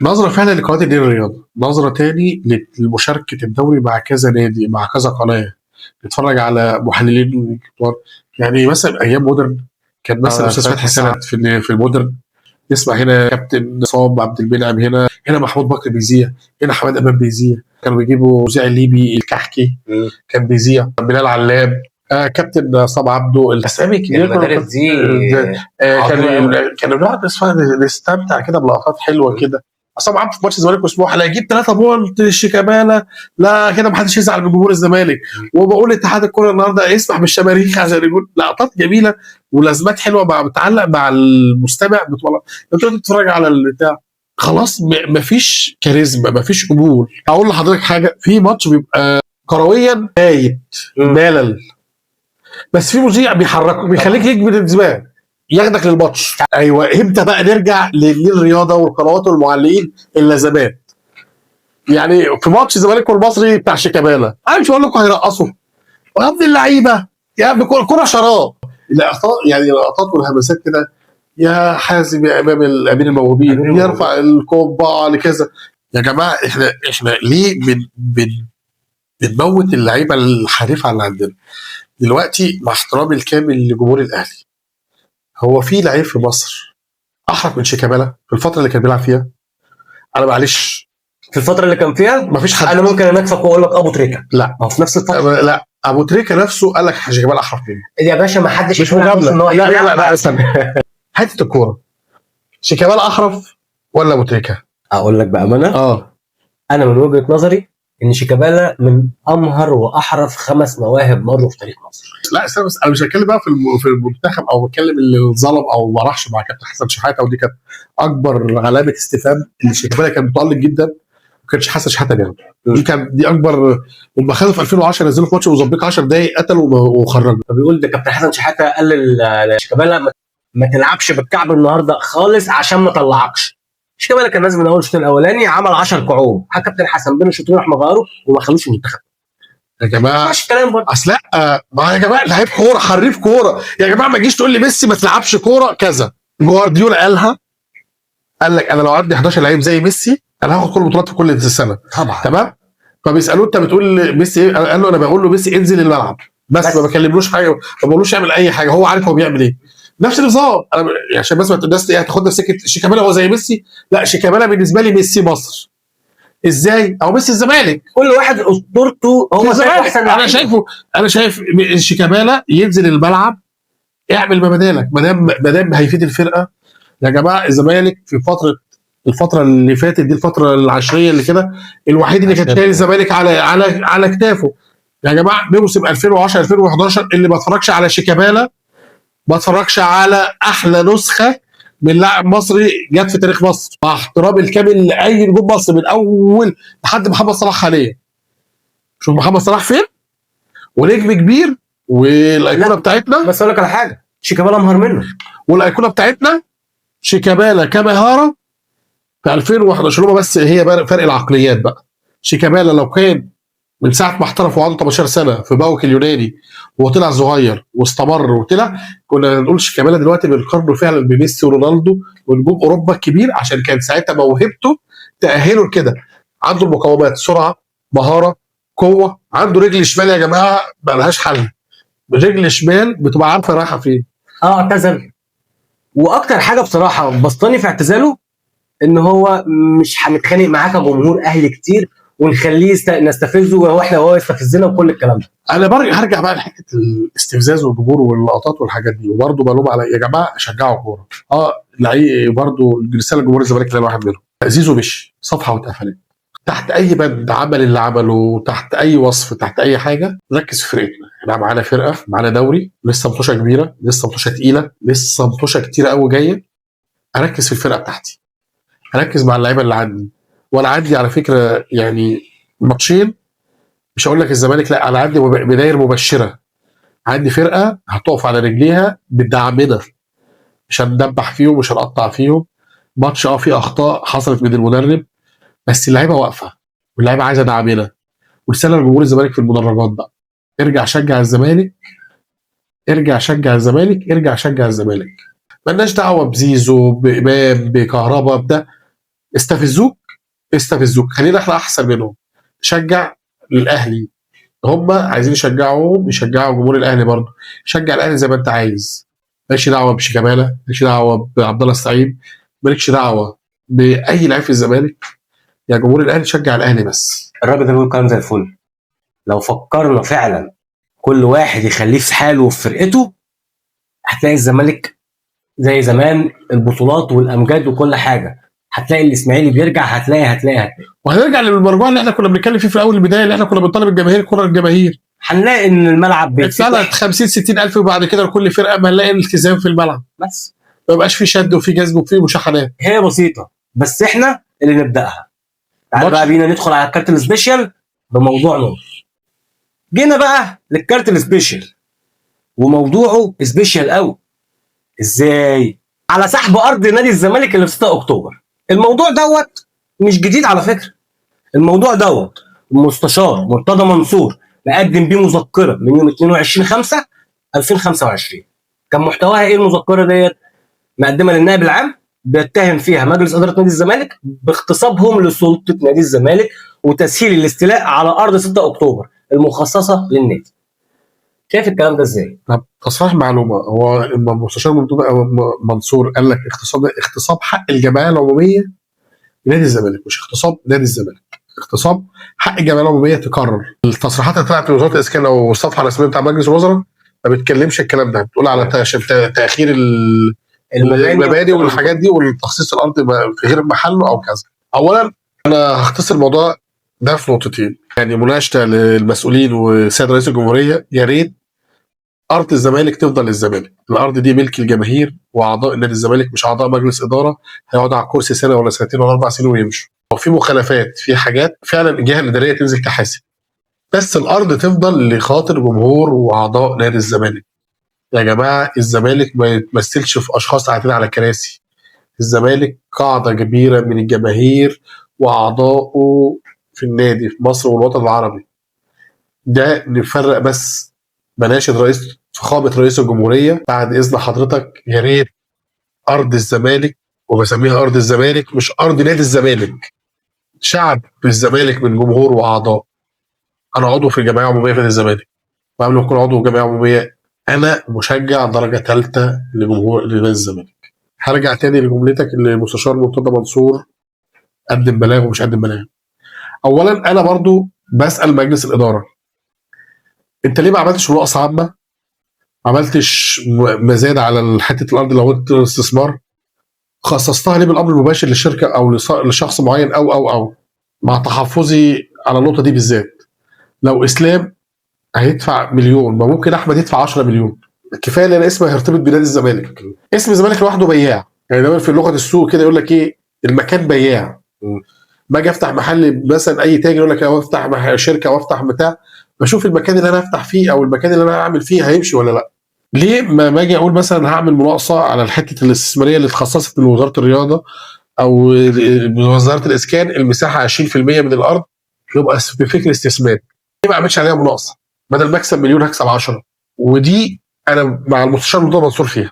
نظره فعلا لقناه النيل الرياضة، نظره تاني لمشاركة الدوري مع كذا نادي مع كذا قناة، نتفرج على محللين كبار. يعني مثلا ايام مودرن كان مثلا استاذ فتحي سند في المودرن، نسمع هنا كابتن عصام عبد المنعم، هنا محمود بكر بيذيع، هنا حماد امام بيذيع، كانوا بيجيبوا مذيع الليبي الكحكي كان بيذيع، بلال علام، كابتن عصام عبده، الاسامي الكبيرة المدارس دي. كانوا بنقعد نستمتع كده بلقطات حلوة كده. عصام عبده في ماتش الزمالك وسموحه لا يجيب 3 point شيكابالا، لا كده ما حدش يزعل من جمهور الزمالك. وبقول اتحاد الكره النهارده يسمح بالشماريخ عشان يقول لقطات جميلة ولازمات حلوة مع بتعلق مع المستمع. بتبقى انت بتتفرج على البتاع خلاص، مفيش كاريزما، مفيش قبول. اقول لحضرتك حاجة، في ماتش بيبقى كرويا بايت ملل، بس في مذيع بيحركه بيخليك يجبر الانتباه، ياخدك للماتش. ايوه، امتى بقى نرجع للرياضة والقنوات والمعلقين اللازمات؟ يعني في ماتش الزمالك والمصري بتاع شيكابالا، انا مش هقول لكم هيرقصوا يا ابن اللعيبة، يا ابن كره شراب. الاخطاء يعني اللقطات والهمسات كده، يا حازم يا امام الامير الموهوبين يرفع القبعة لكذا. يا جماعة احنا ليه بن بن بنموت اللعيبة الحريفه اللي عندنا دلوقتي؟ مع احترامي الكامل لجمهور الاهلي، هو في لعيب في مصر احرف من شيكابالا في الفترة اللي كان بيلعب فيها؟ انا معلش في الفترة اللي كان فيها مفيش حد. انا ممكن انكفك واقول لك ابو تريكه. لا، ما هو في نفس الفترة. لا، ابو تريكه نفسه قال لك شيكابالا احرف منه. يا باشا ما حدش مش مجاملة. لا لا لا، استنى، حتة الكورة شيكابالا احرف ولا ابو تريكه؟ اقول لك بامانه، انا من وجهه نظري ان شيكابالا من امهر واحرف 5 مواهب مروا في تاريخ مصر. لا استنى بس، انا مش هتكلم بقى في المنتخب او بتكلم اللي اتظلم او ما راحش مع كابتن حسن شحاته، ودي كانت اكبر علامة استفهام ان شيكابالا كان متالق جدا ما كانش حسن شحاته بياخده. دي اكبر. لما خده في 2010 نزلوا في ماتش موزمبيق 10 دقايق قتلوا وخرجوا. فبيقول ده كابتن حسن شحاته قال لشيكابالا ما تلعبش بالكعب النهارده خالص عشان ما طلعكش. شيكابالا كان نازل من اول الشوط الاولاني عمل 10 كعوب، كابتن حسن بين الشوطين راح مغيرة وما خلوش المنتخب. يا جماعة ماشي الكلام برضه. اصل لا، ما يا جماعة لعيب كورة، حريف كورة يا جماعة، ما تجيش تقول لي ميسي ما تلعبش كورة كذا. جوارديولا قالها، قال لك انا لو عندي 11 لعيب زي ميسي انا هاخد كل البطولات في كل سنة. طبعا. تمام؟ فبيسالوه انت بتقول ميسي ايه؟ قال له انا بقول له ميسي انزل الملعب بس، ما بكلملوش حاجة، ما بقولوش يعمل اي حاجة، هو عارف هو بيعمل ايه. نفس النظام انا عشان بس ما الناس ايه هتاخدنا في سكة شيكابالا هو زي ميسي. لا، شيكابالا بالنسبة لي ميسي مصر ازاي؟ او ميسي الزمالك. كل واحد اسطورته هو الزمالك. انا شايفه، انا شايف شيكابالا ينزل الملعب اعمل ما بدالك، ما دام هيفيد الفرقة. يا جماعة الزمالك في الفترة اللي فاتت دي، الفترة العشريه اللي كده، الوحيد اللي كان شايل الزمالك على على على كتافه يا جماعة موسم 2010 2011، اللي ما اتفرجش على شيكابالا ما اتفرجش على احلى نسخه من لاعب مصري جت في تاريخ مصر، مع احترامي الكامل لاي نجوم مصر من اول لحد محمد صلاح حاليا. شوف محمد صلاح فين، ونجم كبير والايقونه بتاعتنا. بس اقول لك على حاجة، شيكابالا امهر منه. والايقونه بتاعتنا شيكابالا كمهاره في 2011، هما بس هي فرق العقليات بقى. شيكابالا لو كان من ساعة ما احترف وعنده 18 سنة في باوك اليوناني وطلع صغير واستمر وطلع، كنا نقول شيكابالا دلوقتي بنقارنه فعلا بميسي ورونالدو ونجوم اوروبا الكبير، عشان كان ساعتها موهبته تاهله لكده. عنده المقومات، سرعة، مهارة، قوة، عنده رجل شمال يا جماعة ما لهاش حل، رجل شمال بتبقى عارفه رايحة فين. اعتزل. واكتر حاجة بصراحة بسطاني في اعتزاله ان هو مش هنتخانق معاه كجمهور اهلي كتير ونخليه نستفزه وهو احنا وهو يستفزنا وكل الكلام ده. انا برجع هرجع بقى لحته الاستفزاز والجمهور واللقطات والحاجات دي، وبرضه بلوم على يا جماعة شجعوا كورة. لعيب برضه رسالة لجمهور الزمالك اللي انا واحد منهم، زيزو مشي صفحة واتقفلت تحت اي بند، عمل اللي عمله تحت اي وصف تحت اي حاجة. ركز في فرقتنا، احنا معانا فرقه، معانا دوري، لسه مطوشه كبيرة، لسه مطوشه تقيلة، لسه مطوشه كتيرة قوي جاية. اركز في الفرقة بتاعتي، اركز مع اللعيبة اللي عندي. وانا عندي على فكرة يعني ماتشين، مش هقول لك الزمالك، لا انا عندي بداية مبشرة، عندي فرقه هتقف على رجليها بدعمنا، مش هندبح فيهم، مش هنقطع فيهم. ماتش في اخطاء حصلت من المدرب، بس اللعيبة واقفة واللعيبة عايزه دعمنا. ورسالة لجمهور الزمالك في المدرجات بقى، ارجع شجع الزمالك، ارجع شجع الزمالك، ارجع شجع الزمالك. مالناش دعوه بزيزو، بامام، بكهربا، بده. استفزوك استفزوك، خلينا احنا احسن منهم. شجع الاهلي، هم عايزين يشجعوهم، يشجعوا جمهور الاهلي برضه. شجع الاهلي زي ما انت عايز، مالكش دعوه بشيكابالا، مالكش دعوه بعبد الله السعيد، مالكش دعوه باي لعيب في الزمالك. يا جمهور الاهلي شجع الاهلي بس. الراجل ده بيقول كلام زي الفل. لو فكرنا فعلا كل واحد يخليه في حاله وفي فرقته، هتلاقي الزمالك زي زمان، البطولات والامجاد وكل حاجة. هتلاقي الاسماعيلي بيرجع، هتلاقي هتلاقي هتلاقي. وهنرجع للمرجوع اللي احنا كنا بنتكلم فيه في اول البداية، اللي احنا كنا بنطالب الجماهير، كره الجماهير. هنلاقي ان الملعب بيتفتح اتسالت 50 60 الف، وبعد كده لكل فرقه ما نلاقي التزام في الملعب، بس ما يبقاش في شد وفي جذب وفي مشاحنات. هي بسيطة، بس احنا اللي نبداها. تعال ماتش. بقى بينا ندخل على الكارت ال special بموضوع نور. جينا بقى للكارت ال special، وموضوعه special قوي. ازاي؟ على سحب ارض نادي الزمالك اللي في 6 اكتوبر. الموضوع دوت مش جديد على فكرة. الموضوع دوت المستشار مرتضى منصور مقدم بيه مذكره من يوم 22 5 2025. كان محتواها ايه المذكرة ديت؟ مقدمه للنائب العام، بيتهم فيها مجلس ادارة نادي الزمالك باغتصابهم لسلطه نادي الزمالك وتسهيل الاستيلاء على ارض 6 اكتوبر المخصصة للنادي. شايف الكلام ده ازاي؟ طب تصحيح معلومة، هو لما المستشار مرتضى منصور قال لك اغتصاب، اغتصاب حق الجمعية العمومية لنادي الزمالك، مش اغتصاب نادي الزمالك، اغتصاب حق الجمعية العمومية. تكرر التصريحات اللي طلعت من وزارة الاسكان او الصفحة الرسمية بتاع مجلس الوزراء ما بتكلمش الكلام ده، بتقول على تاخير المباني والحاجات دي والتخصيص الارض في غير محله او كذا. اولا انا هختصر الموضوع ده في نقطتين، يعني مناقشة للمسؤولين والسيد رئيس الجمهورية، يا ريت ارض الزمالك تفضل للزمالك، الارض دي ملك الجماهير واعضاء نادي الزمالك، مش اعضاء مجلس ادارة هيقعدوا على الكرسي سنة ولا سنتين ولا 4 سنين ويمشوا. لو في مخالفات في حاجات فعلا الجهة الادارية تنزل تحاسب، بس الارض تفضل لخاطر جمهور واعضاء نادي الزمالك. يا جماعة الزمالك ما يتمثلش في اشخاص قاعدين على كراسي، الزمالك قاعدة كبيرة من الجماهير واعضائه في النادي في مصر والوطن العربي. ده نفرق بس، بلاش الرئيس فخامة رئيس الجمهورية بعد اذن حضرتك يا ريت ارض الزمالك، وبسميها ارض الزمالك مش ارض نادي الزمالك، شعب الزمالك من جمهور واعضاء. انا عضو في الجمعية العمومية في نادي الزمالك، وقبل ما اكون عضو في الجمعية العمومية انا مشجع درجه ثالثة لجمهور لنادي الزمالك. هرجع تاني لجملتك اللي المستشار مرتضى منصور قدم بلاغ ومش قدم بلاغ. اولا انا برضو بسال مجلس الادارة، انت ليه ما عملتش مناقصه عامة؟ ما عملتش مزاد على حتة الارض لو انت استثمار؟ خصصتها ليه بالامر المباشر للشركة او لشخص معين او او او؟ مع تحفظي على النقطة دي بالذات، لو اسلام هيدفع مليون، ما ممكن احمد يدفع 10 مليون. كفاية لان اسمه هيرتبط بنادي الزمالك. اسم الزمالك لوحده بياع، يعني دايما في لغة السوق كده يقول لك ايه، المكان بياع. ما اجي افتح محل مثلا اي تاجر يقول لك أنا افتح شركة وافتح بتاع، بشوف المكان اللي انا هفتح فيه او المكان اللي انا هعمل فيه هيمشي ولا لا. ليه ما اجي اقول مثلا هعمل مناقصه على الحتة الاستثمارية اللي اتخصصت من وزارة الرياضة او من وزارة الاسكان، المساحة 20% من الارض يبقى بفكر استثماري. ليه ما اعملش عليها مناقصه؟ بدل ما اكسب مليون هكسب 10. ودي انا مع المستشار مرتضى منصور فيها،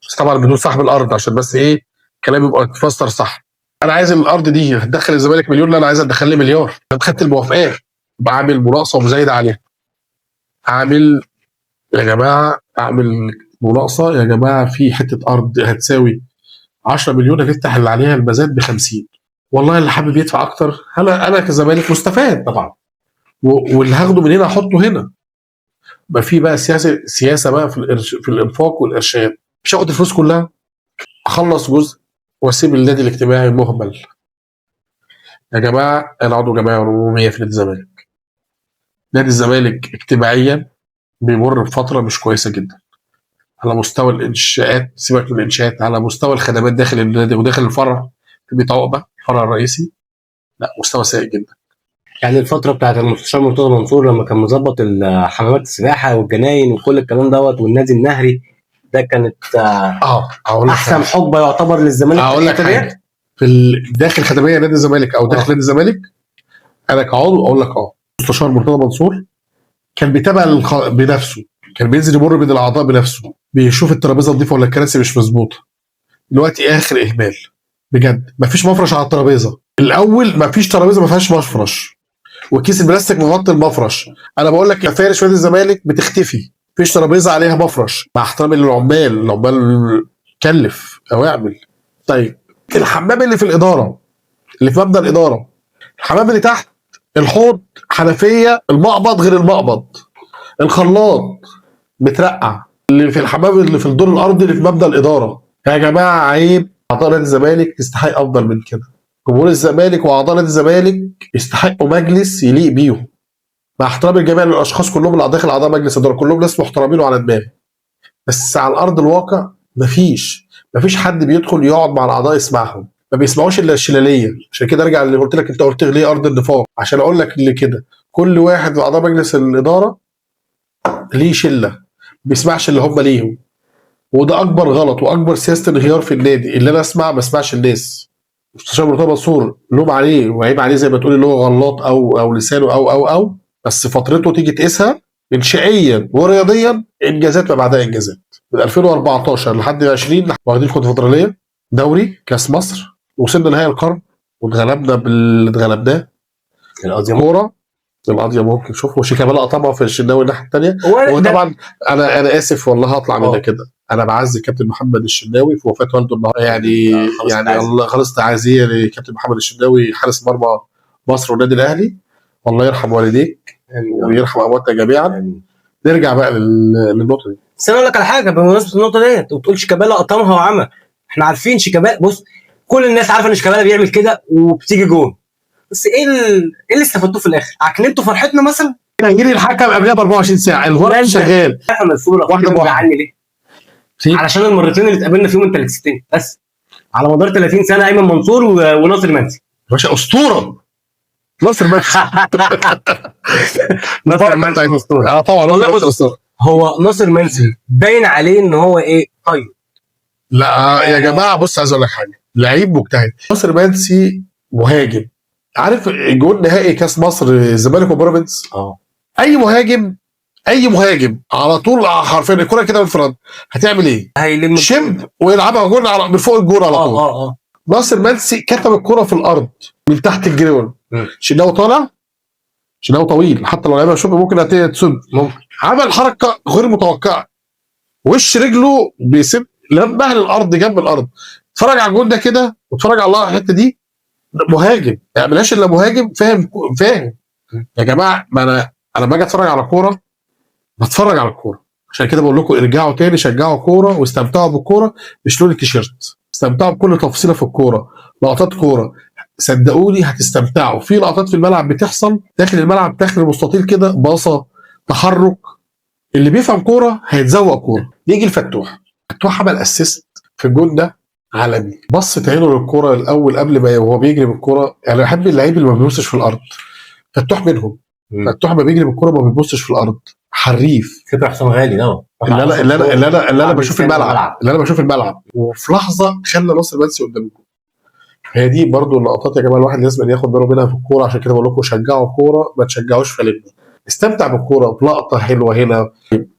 بس طبعا بدون صاحب الارض عشان بس ايه كلامي يبقى اتفسر صح. انا عايز الارض دي هتدخل الزمالك مليون، لا انا عايز ادخل لي مليار. انا خدت الموافقات، بعمل مناقصه ومزايده عليها. اعمل يا جماعة، اعمل مناقصه يا جماعة في حتة ارض هتساوي 10 مليون، هتفتح اللي عليها المزاد ب 50. والله اللي حابب يدفع اكتر، انا كزمالك مستفاد طبعا، واللي هاخده من هنا احطه هنا. ما في بقى سياسة بقى في الانفاق والارشاد. مش هاخد الفلوس كلها، اخلص جزء واسيب النادي الاجتماعي مهمل. يا جماعة انا عضو جمعية عموميه في نادي الزمالك. نادي الزمالك اجتماعيا بيمر بفترة مش كويسة جدا على مستوى الانشاءات، سيبك من الانشاءات، على مستوى الخدمات داخل النادي وداخل الفرع في بيت عقبه الفرع الرئيسي، لا مستوى سيء جدا. يعني الفترة بتاعت المستشار مرتضى منصور لما كان مظبط حمامات السباحة والجناين وكل الكلام دوت والنادي النهري ده، كانت هقول لك احسن حقبة يعتبر للزمالك. هقول لك حاجة في داخل خدميه نادي الزمالك او داخل نادي الزمالك، انا كعضو اقول لك المستشار مرتضى منصور كان بيتابع بنفسه، كان بينزل يمر بين الاعضاء بنفسه، بيشوف الترابيزة نظيفة ولا الكراسي مش مظبوطة. دلوقتي اخر اهمال. بجد مفيش مفرش على الترابيزة. الاول مفيش ترابيزة ما فيهاش مفرش، وكيس البلاستيك مغطي المفرش. انا بقول لك مفارش نادي الزمالك بتختفي، مفيش ترابيزة عليها مفرش، مع احترامي للعمال، العمال كلف او اعمل. طيب الحمام اللي في الادارة، اللي في مبنى الادارة، الحمام اللي تحت، الحوض، حنفية، المقبض غير المقبض، الخلاط مترقع، اللي في الحمام اللي في الدور الارضي اللي في مبنى الادارة. يا جماعة عيب، اعضاء نادي الزمالك تستحق افضل من كده. جمهور الزمالك واعضاء نادي الزمالك يستحقوا مجلس يليق بيهم، مع احترامي لجميع الاشخاص كلهم اللي داخل اعضاء مجلس الادارة، كلهم ناس محترمين وعلى دماغي، بس على الارض الواقع مفيش حد بيدخل يقعد مع الاعضاء يسمعهم، ما بيسمعوش الا الشلاليه. عشان كده ارجع اللي قلت لك، انت قلت ليه ارض النفاق، عشان اقول لك اللي كده كل واحد من اعضاء مجلس الادارة ليه شله، ما بيسمعش اللي هم ليهم، وده اكبر غلط واكبر سياسة انهيار في النادي، اللي انا اسمع ما اسمعش الناس. مستشار مرتضى منصور لوم عليه وعيب عليه زي ما تقول اللي هو غلط او لسانه او او او بس فترته تيجي تقيسها انشائيا ورياضيا انجازات ما بعدها انجازات. من 2014 لحد 20 واخدين كونفدراليه، دوري، كاس مصر، وصلنا نهائي القرن واتغلبنا باللي اتغلبناه. القضية كورة القضية ممكن شوف، وشيكابالا قطمها في الشناوي الناحية الثانية. وطبعا انا اسف والله هطلع منها كده، انا بعزي كابتن محمد الشناوي في وفاه والده النهارده، يعني يعني الله خالص تعزية لكابتن محمد الشناوي حارس مرمى مصر والنادي الاهلي، والله يرحم والديك ويرحم امواتنا جميعا. نرجع بقى للنقطة دي. بس انا اقول لك على حاجة بمناسبة النقطة ديت، وبتقول شيكابالا قطمها وعمى، احنا عارفين شيكابالا، بص كل الناس عارفه ان شيكابالا بيعمل كده وبتيجي جون، بس ايه اللي استفدتوه في الاخر؟ عكننتوا فرحتنا مثلا؟ تغيير الحكم قبلها ب 24 ساعة، الفار شغال. احنا السوبر واحدة بواحدة ليه؟ علشان المرتين اللي اتقابلنا فيهم انت اللي كسبتني بس، على مدار 30 سنة ايمن منصور وناصر منسي. يا باشا اسطورة ناصر منسي. ناصر منسي اسطورة. طبعا والله اسطورة. هو ناصر منسي باين عليه ان هو ايه؟ طيب لا يا جماعة بص، عايز اقول لك حاجة، لعيب مجتهد. ناصر منسي مهاجم، عارف جون نهائي كاس مصر الزمالك وبيراميدز؟ اي مهاجم، اي مهاجم على طول حرفيا الكره كده من فرد هتعمل ايه؟ هيلم شم ويلعبها جون على من فوق الجون على طول. ناصر منسي كتب الكره في الارض من تحت الجريول، شناوي طالع، شناوي طويل حتى لو لعبها شوب ممكن هتصد، ممكن عمل حركة غير متوقعه، وش رجله بيسيب لمها للارض جنب الارض. اتفرج على الجون ده كده واتفرج على الحتة دي، مهاجم ما يعملهاش الا مهاجم فاهم. فاهم يا جماعة؟ ما انا لما اجي اتفرج على كورة بتفرج على الكورة، عشان كده بقول لكم ارجعوا تاني شجعوا كورة واستمتعوا بالكورة، مش لون التيشيرت، استمتعوا بكل تفصيله في الكورة، لقطات كورة صدقوني هتستمتعوا. في لقطات في الملعب بتحصل داخل الملعب، داخل المستطيل كده، باصة، تحرك، اللي بيفهم كورة هيتذوق كورة. نيجي الفتوح، فتوح عمل assist في الجون ده عالمي، بصت عينه للكورة الاول قبل ما وهو بيجري بالكورة. يعني بحب اللعيب اللي ما بيبصش في الارض، فتوح منهم. فتوح ما بيجري بالكورة ما بيبصش في الارض، حريف. فكرة حسام غالي ده اللي انا بشوف الملعب، اللي انا بشوف الملعب، وفي لحظة خلى ناصر منسي قدام الجول. هي دي برضو اللقطات يا جماعة الواحد لازم ياخد باله منها في الكورة. عشان كده بقول لكم شجعوا كورة، ما تشجعوش فالبنا، استمتع بالكورة بلقطة حلوة هنا.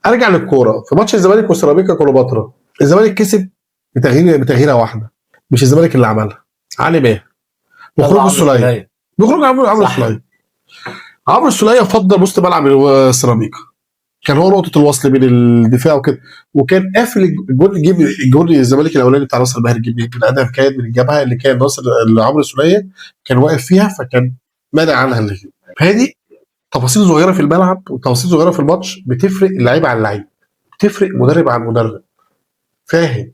ارجع للكورة في ماتش الزمالك وسيراميكا كليوباترا، الزمالك كسب بتغييره واحدة، مش الزمالك اللي عملها، علي ماهر بخروج السوليه، بخروج عمرو السوليه. عمرو السوليه فضل وسط ملعب سيراميكا، كان هو نقطة الوصل بين الدفاع وكده، وكان قافل الجول. جيب الجول الزمالك الاولاني بتاع ناصر ماهر، جيب من ادهم كايد من الجبهة اللي كان ناصر اللي عمرو السوليه كان واقف فيها، فكان مانع عنها اللي. فهذه تفاصيل صغيرة في الملعب وتفاصيل صغيرة في الماتش بتفرق اللعيب عن اللعيب، بتفرق مدرب عن مدرب، فاهم؟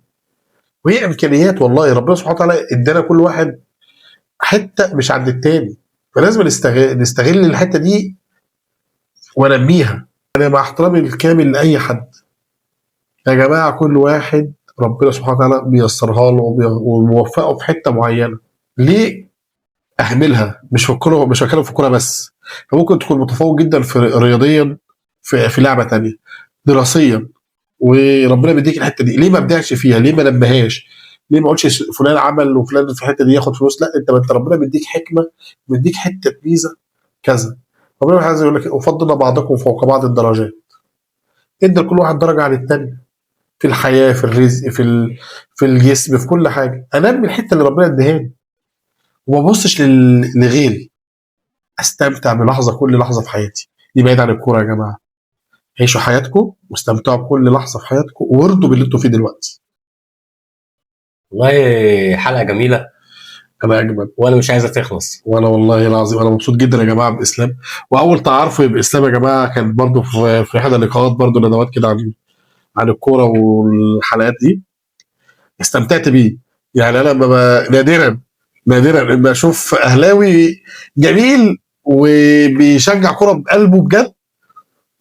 وهي امكانيات والله، ربنا سبحانه وتعالى ادانا كل واحد حتة مش عند التاني، فلازم نستغل الحتة دي وننميها. انا مع احترامي الكامل لاي حد يا جماعة، كل واحد ربنا سبحانه وتعالى بيسرها له وموفقه في حتة معينة، ليه اهملها؟ مش في الكورة، مش بتكلم في الكورة بس، فممكن تكون متفوق جدا في رياضيا، في لعبه ثانية، دراسيا، وربنا بيديك الحتة دي، ليه ما ابدعش فيها؟ ليه ما نبهاش؟ ليه ما اقولش فلان عمل وفلان في الحتة دي ياخد فلوس؟ لا، انت ربنا بيديك حكمه، بيديك حتة ميزة كذا. ربنا عايز يقول لك وفضلنا بعضكم فوق بعض الدرجات، ادى لكل واحد درجه عن الثانية. في الحياة، في الرزق، في الجسم، في كل حاجة. انمي الحتة اللي ربنا اديها لي وما ابصش لغيري. استمتع بلحظة، كل لحظة في حياتي دي بعيد عن الكورة يا جماعة. عيشوا حياتكم واستمتعوا بكل لحظة في حياتكم وارضوا باللي انتوا فيه دلوقتي. والله حلقة جميلة. انا اجمل. وانا مش عايزه تخلص. وانا والله العظيم انا مبسوط جدا يا جماعة باسلام. واول تعارفي باسلام يا جماعة كان برضو في احد اللقاءات، برضو ندوات كده عن الكورة والحلقات دي، استمتعت بيه. يعني انا نادرا نادرا لما اشوف اهلاوي جميل وبيشجع كورة بقلبه بجد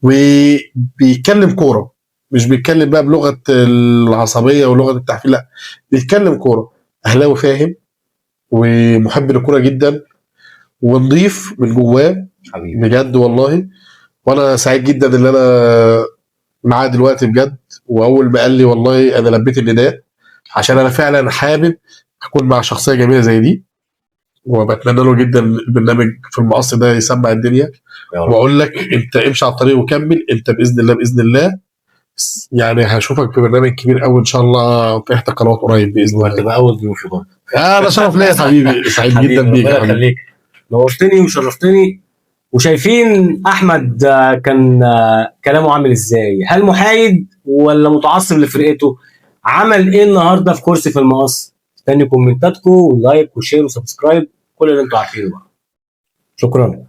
وبيتكلم كورة، مش بيتكلم بقى بلغه العصبية ولغة التحفيل، لا بيتكلم كورة. اهلاوي فاهم ومحب للكورة جدا ونضيف من جواه. حبيبي. بجد والله. وانا سعيد جدا ان انا معاه دلوقتي بجد. واول ما قال لي والله انا لبيت النداء، عشان انا فعلا حابب اكون مع شخصية جميلة زي دي، وبتمنى له جدا البرنامج في المقص ده يسمع الدنيا. يا رب. واقول لك انت امشي على الطريق وكمل انت باذن الله، باذن الله يعني هشوفك في برنامج كبير قوي ان شاء الله في احدى القنوات قريب باذن الله. وهتبقى اول ضيوفي برضه. انا شرف ليا يا حبيبي، سعيد جدا بيك يا ربنا حبيبي. يخليك، نورتني وشرفتني. وشايفين احمد كان كلامه عامل ازاي؟ هل محايد ولا متعصب لفرقته؟ عمل ايه النهارده في كرسي في المقص؟ استني كومنتاتكم و like و share و subscribe، كل اللي انتوا عارفينه بقى. شكرا.